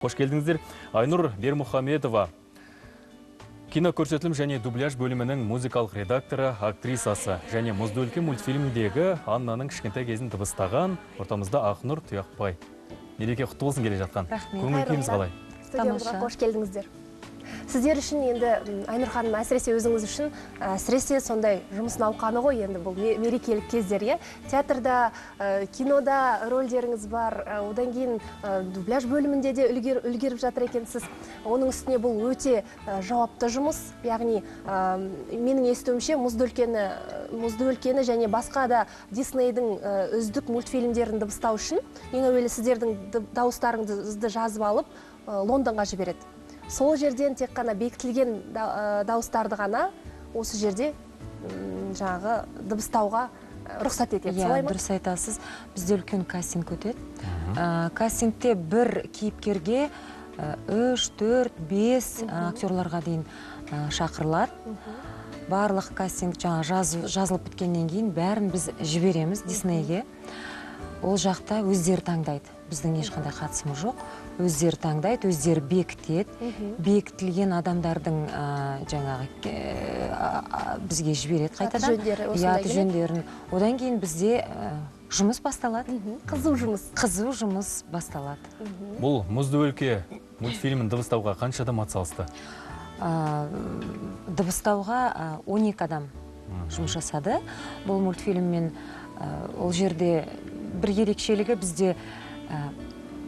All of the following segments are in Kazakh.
Қош келдіңіздер. Айнұр Бермұхамедова, кинокөрсетілім және дубляж бөлімінің музыкалық редакторы, актрисасы және «Мұзды өлке» мультфильміндегі Аннаның кішкентай кезін дыбыстаған ортамызда Ақнұр Тұяқбай. Мереке құтты болсын келе жатқан. Рахмет. Көңіл күйіміз қалай? Студиямызға Тамаша. қош келдіңіздер. Сіздер үшін енді, Айнұр ханым, әсіресе өзіңіз үшін, әсіресе сондай жұмыс науқаны ғой енді бұл мерекелік кездер, иә? Театрда, кинода рөлдеріңіз бар, одан кейін дубляж бөлімінде де үлгеріп жатыр екенсіз. Оның үстіне бұл өте жауапты жұмыс, яғни менің естуімше, «Мұзды өлкені» және басқа да Диснейдің үздік мультфильмдерін дыбыстау үшін ең әуелі сіздердің дауыстарыңызды жазып алып, Лондонға жібереді. Сол жерден тек қана бекітілген дауыстарды ғана осы жерде жаңағы дыбыстауға рұқсат етеді. Иә, солай ма? Дұрыс айтасыз. Бізде үлкен кастинг өтеді. Кастингте бір кейіпкерге үш, төрт, бес актерларға дейін шақырылады. Барлық кастинг жаңа жазылып біткеннен кейін бәрін біз жібереміз Диснейге. Ол жақта өздері таңдайды. Біздің ешқандай қатысымыз жоқ. Өздері таңдайды, өздері бекітеді. Бекітілген адамдардың жаңағы бізге жібереді қайтадан. Аты-жөндері Иә, осындай аты келеді. жөндерін. Одан кейін бізде жұмыс басталады. Қызу жұмыс. Қызу жұмыс басталады. Бұл «Мұзды өлке» мультфильмін дыбыстауға қанша адам атсалысты? Дыбыстауға 12 адам жұмыс жасады. Бұл мультфильммен ол жерде бір ерекшелігі, бізде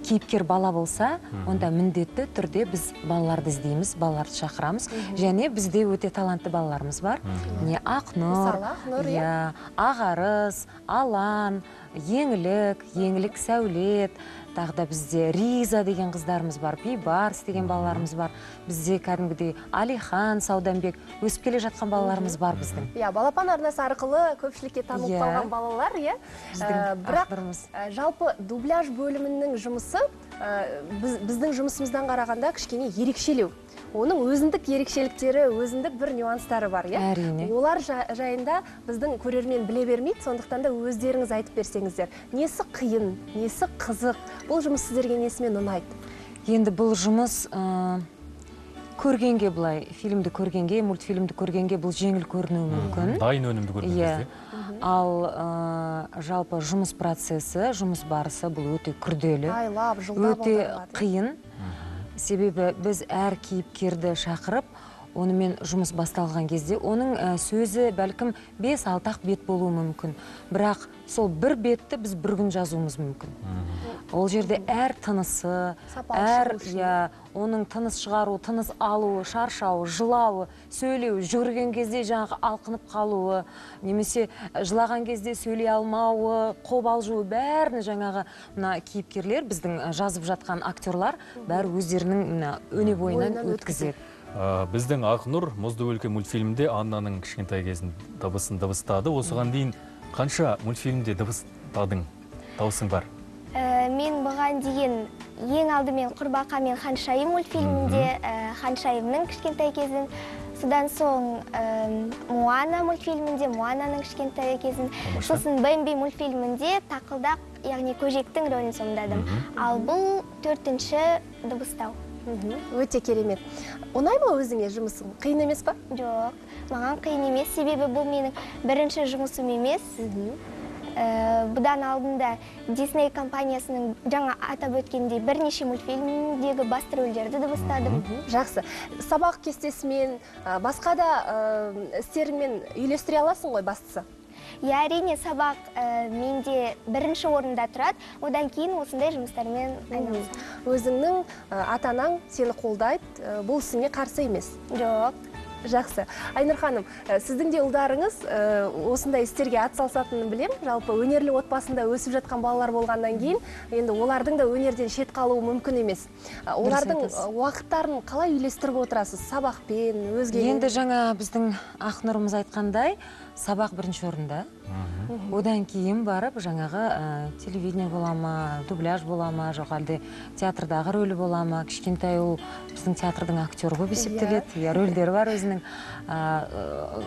кейіпкер бала болса, онда міндетті түрде біз балаларды іздейміз, балаларды шақырамыз. Және бізде өте талантты балаларымыз бар. Міне, Ақнұр, Мысалы, Ақнұр, иә. Иә, Ағарыс, Алан, Еңлік, Еңлік Сәулет, тағы да бізде Риза деген қыздарымыз бар, Бейбарыс деген балаларымыз бар. Бізде кәдімгідей Алихан, Сауданбек, өсіп келе жатқан балаларымыз бар біздің. Иә, «Балапан» арнасы арқылы көпшілікке танылып қалған балалар, иә. Біздің Бірақ Ақнұрымыз. Жалпы дубляж бөлімінің жұмысы біздің жұмысымыздан қарағанда кішкене ерекшелеу. Оның өзіндік ерекшеліктері, өзіндік бір нюанстары бар, иә? Әрине. Олар жайында біздің көрермен біле бермейді, сондықтан да өздеріңіз айтып берсеңіздер. Несі қиын, несі қызық, бұл жұмыс сіздерге несімен ұнайды? Енді бұл жұмыс көргенге былай, фильмді көргенге, мультфильмді көргенге бұл жеңіл көрінуі мүмкін. Дайын өнімді көрген Иә. кезде. Ал жалпы жұмыс процесі, жұмыс барысы бұл өте күрделі. Айлап, жылдап Өте аударылады. қиын. Себебі біз әр кейіпкерді шақырып, онымен жұмыс басталған кезде оның сөзі бәлкім 5-6 ақ бет болуы мүмкін. Бірақ сол бір бетті біз бір күн жазуымыз мүмкін. Ол жерде әр тынысы, Сапалы әр шығу үшін. Иә, оның тыныс шығару, тыныс алуы, шаршауы, жылауы, сөйлеуі, жүгірген кезде жаңағы алқынып қалуы, немесе жылаған кезде сөйлей алмауы, қобалжуы, бәрін жаңағы мына кейіпкерлер, біздің жазып жатқан актерлар бәрі өздерінің мына өне бойынан Бойынан. өткізеді. Біздің Ақнұр «Мұзды өлке» мультфильмінде Аннаның кішкентай кезін дыбысын дыбыстады. Осыған дейін қанша мультфильмде дыбыстадың? Дауысың бар. Мен бұған дейін ең алдымен «Құрбақа мен ханшайым» мультфильмінде ханшайымның кішкентай кезін, содан соң «Моана» мультфильмінде Моананың кішкентай кезін, сосын «Бэмби» мультфильмінде Тақылдақ, яғни көжектің рөлін сомдадым. Ал бұл төртінші дыбыстау. Өте керемет. Ұнай ма өзіңе жұмысың? Қиын емес па? Жоқ, маған қиын емес, себебі бұл менің бірінші жұмысым емес. Бұдан алдында Дисней компаниясының жаңа атап өткендей бірнеше мультфильмдегі басты рөлдерді дыбыстадым. Жақсы. Сабақ кестесімен, басқа да істеріңмен үйлестіре аласың ғой бастысы. Иә, әрине, сабақ менде бірінші орында тұрады, одан кейін осындай жұмыстармен айналысамын. Өзіңнің ата-анаң сені қолдайды, бұл ісіңе қарсы емес. Жоқ. Жақсы. Айнұр ханым, сіздің де ұлдарыңыз осындай істерге атсалысатынын білем. Жалпы өнерлі отбасында өсіп жатқан балалар болғаннан кейін, енді олардың да өнерден шет қалуы мүмкін емес. Олардың айтасыз. Уақыттарын қалай үйлестіріп отырасыз? Сабақпен, өзге? Енді жаңа біздің Ақнұрымыз айтқандай, сабақ бірінші орында. Одан кейін барып жаңағы телевидение бола ма, дубляж бола ма, жоқ әлде театрдағы рөлі бола ма, кішкентай ол біздің театрдың актері болып есептеледі. Иә, рөлдері бар өзінің.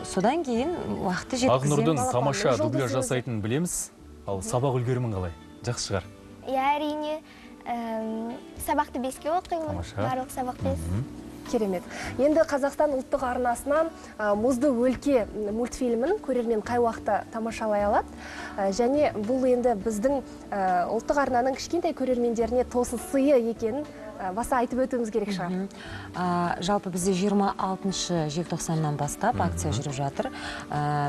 Содан кейін уақытты жеткіземіз. Ақнұрдың Балапанның тамаша жұлдызы дубляж өзі. жасайтынын білеміз. Ал сабақ үлгерімің қалай? Жақсы шығар. Иә, әрине. Сабақты 5-ке оқимын. Барлық сабақ 5. Керемет. Енді Қазақстан ұлттық арнасынан Мұзды өлке мультфильмін көрермен қай уақытта тамашалай алады? Және бұл енді біздің ұлттық арнаның кішкентай көрермендеріне тосын сыйы екенін баса айтып өтуіміз керек шығар. Жалпы бізде 26 желтоқсаннан бастап акция жүріп жатыр.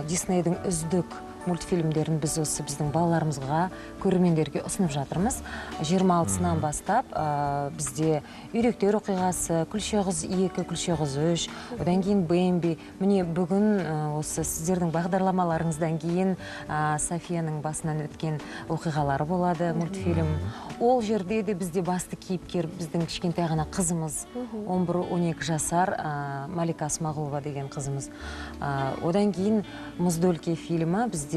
Диснейдің үздік мультфильмдерін біз осы біздің балаларымызға, көрермендерге ұсынып жатырмыз. 26-сынан бастап бізде Үйректер оқиғасы, Күлше қыз 2, Күлше қыз 3, одан кейін Бэмби. Міне бүгін осы сіздердің бағдарламаларыңыздан кейін Софияның басынан өткен оқиғалары болады мультфильм. Ол жерде де бізде басты кейіпкер біздің кішкентай ғана қызымыз, 11-12 жасар Малика Смағұлова деген қызымыз. Одан кейін Мұзды өлке фильмі бізде 1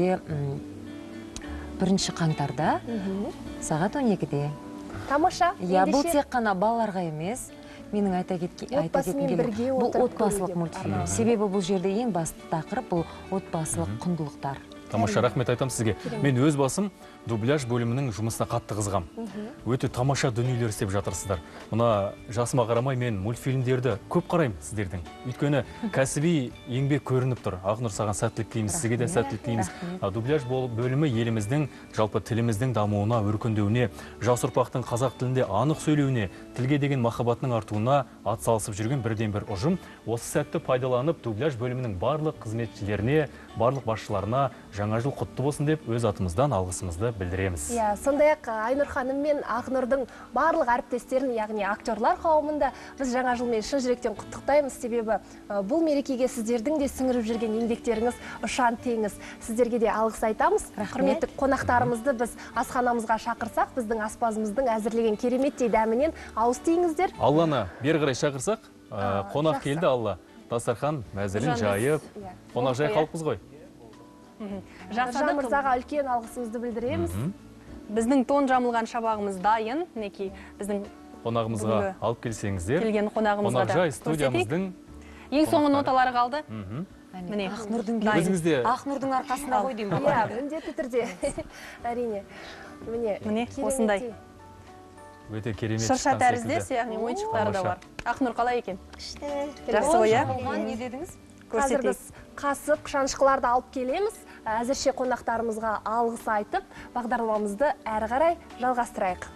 қаңтарда сағат 12-де. Тамаша. Иә, бұл тек қана балаларға емес, менің айта кеткім келеді. Бұл отбасылық мультфильм. Себебі бұл жерде ең басты тақырып бұл отбасылық құндылықтар. Тамаша, рахмет айтам сізге. Мен өз басым дубляж бөлімінің жұмысына қатты қызығам. Өте тамаша дүниелер істеп жатырсыздар. Мына жасыма қарамай мен мультфильмдерді көп қараймын сіздердің. Өйткені кәсіби еңбек көрініп тұр. Ақнұр, саған сәттілік тілейміз, сізге де сәттілік тілейміз. Дубляж бөлімі еліміздің, жалпы тіліміздің дамуына, өркендеуіне, жас ұрпақтың қазақ тілінде анық сөйлеуіне, тілге деген махаббатының артуына атсалысып жүрген бірден-бір ұжым. Осы сәтті пайдаланып дубляж бөлімінің барлық қызметшілеріне, барлық басшыларына жаңа жыл құтты болсын деп өз атымыздан алғысымызды білдіреміз. Иә, сондай-ақ Айнұр ханым мен Ақнұрдың барлық әріптестерін, яғни актерлар қауымында біз жаңа жылмен шын жүректен құттықтаймыз. Себебі бұл мерекеге сіздердің де сіңіріп жүрген еңбектеріңіз ұшан теңіз. Сіздерге де алғыс айтамыз. Құрметті қонақтарымызды біз асханамызға шақырсақ, біздің аспазымыздың әзірлеген кереметтей дәмінен ауыз тиіңіздер. Алланы бері қарай шақырсақ, қонақ келді Алла. Дастархан мәзірін жайып, қонақ жай қалыппыз ғой. Нұржан мырзаға үлкен алғысымызды білдіреміз. Біздің тон жамылған шабағымыз дайын. Мінекей біздің қонағымызға алып келсеңіздер. Келген қонағымызға да. Қонақжай студиямыздың ең соңғы ноталары қалды. Міне Ақнұрдың арқасына қой деймін. Иә, міндетті түрде. Әрине. Міне осындай. Өте керемет. Шырша тәріздес, яғни ойыншықтары да бар. Ақнұр қалай екен? Күшті. Жақсы ғой, иә? Не дедіңіз? Қазір біз қасық, шанышқыларды алып келеміз. Әзірше қонақтарымызға алғыс айтып, бағдарламамызды әрі қарай жалғастырайық.